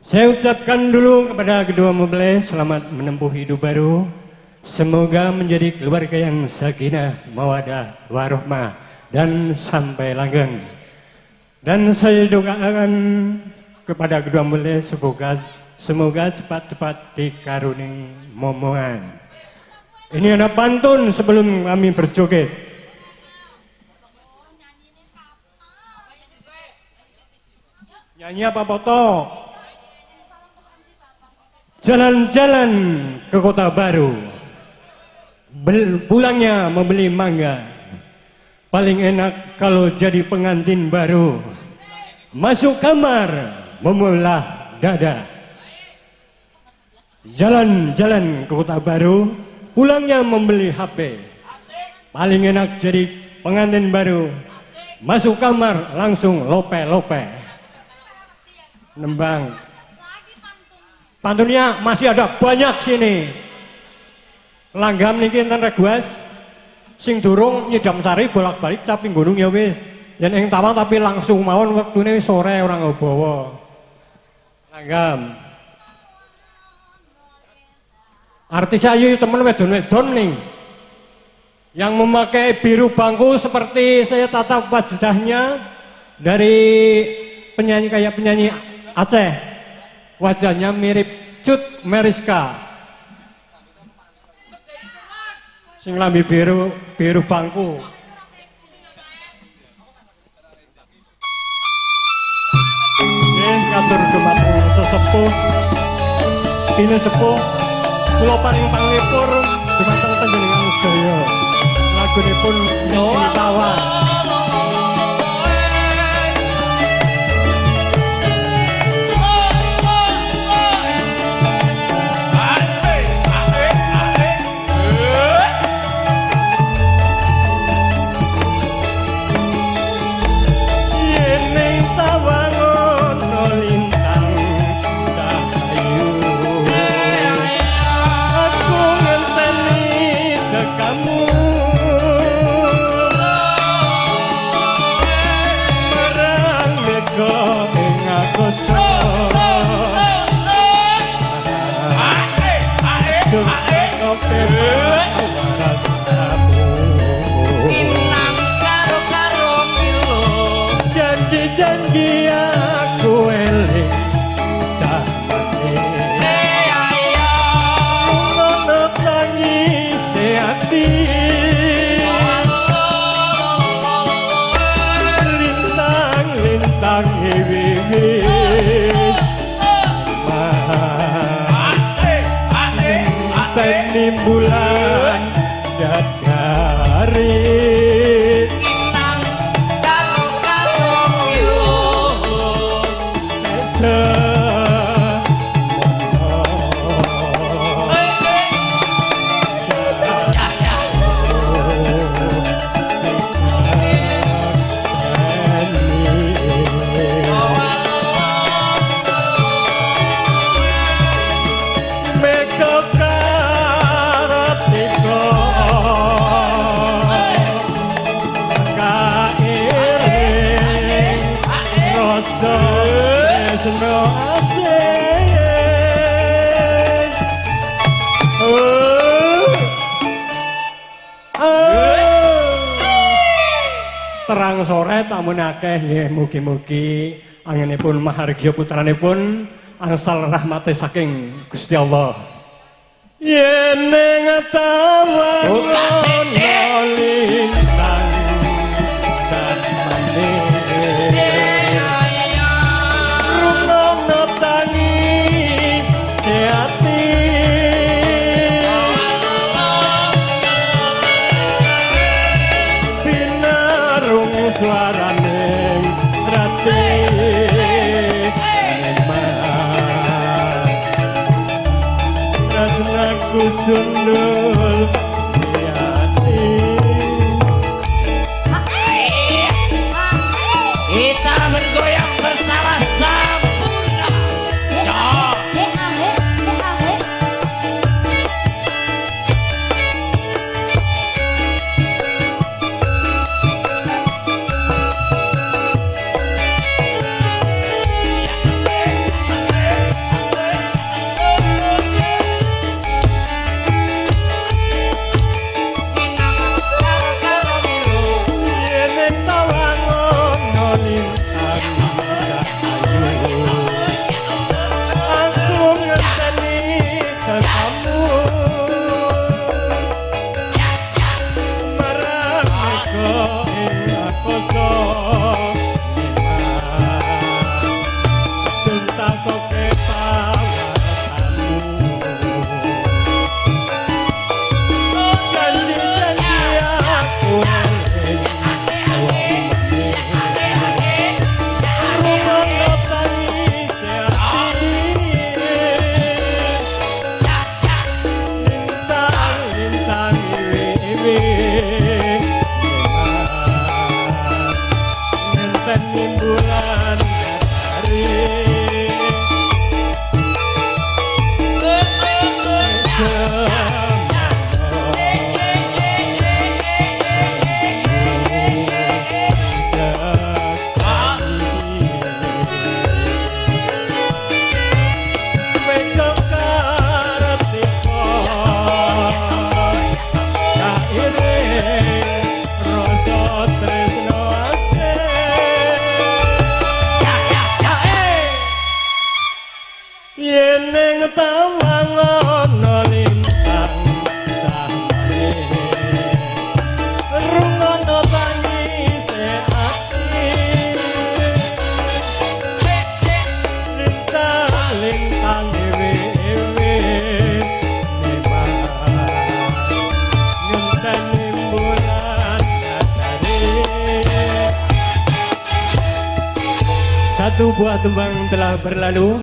Saya ucapkan dulu kepada kedua mempelai selamat menempuh hidup baru. Semoga menjadi keluarga yang sakinah, mawadah, warohmah dan sampai langgeng. Dan saya doakan kepada kedua mempelai semoga cepat-cepat dikaruniai momongan. Ini ada pantun sebelum kami berjoget. Nyanyi apa foto? Jalan-jalan ke kota baru, pulangnya membeli mangga. Paling enak kalau jadi pengantin baru. Masuk kamar membelah dada. Jalan-jalan ke kota baru, pulangnya membeli HP. Paling enak jadi pengantin baru. Masuk kamar langsung lope-lope. Nembang. Pantunnya masih ada banyak sini. Langgam niki enten request sing durung nyidam sari bolak-balik caping gunung ya wis. Yen ing Tawang tapi langsung mawon wektune wis sore ora nggawa. Langgam. Artis ayu temen wedon-wedon ning. Yang memakai biru bangku seperti saya tatap wajahnya dari penyanyi kayak penyanyi Aceh. Wajahnya mirip Cut Meriska. Sing lambi biru, biru bangku. Nggih, katur dumateng sesepuh. Ini sepuh kula paring panglipur dumateng panjenengan sedaya. Lagunipun Ning Tawang. Janji-janji aku eling jamane ngono tangis ati lintang-lintang wis teni bulan dadari terang sore tamun akeh nggih mugi-mugi angenipun mahargya putranipun angsal rahmate saking Gusti Allah. Yen ning tawang lintang samane rungono tangi seati pinarung suarane rate aku sundul hati. Kita bergoyang bersama Sampurna. Yen ning tawang ana lintang tamane, rungono tangise ati. Cek, cek. Lintang lintang ewe-ewe memang ngenteni bulan dasare. Satu buah tembang telah berlalu.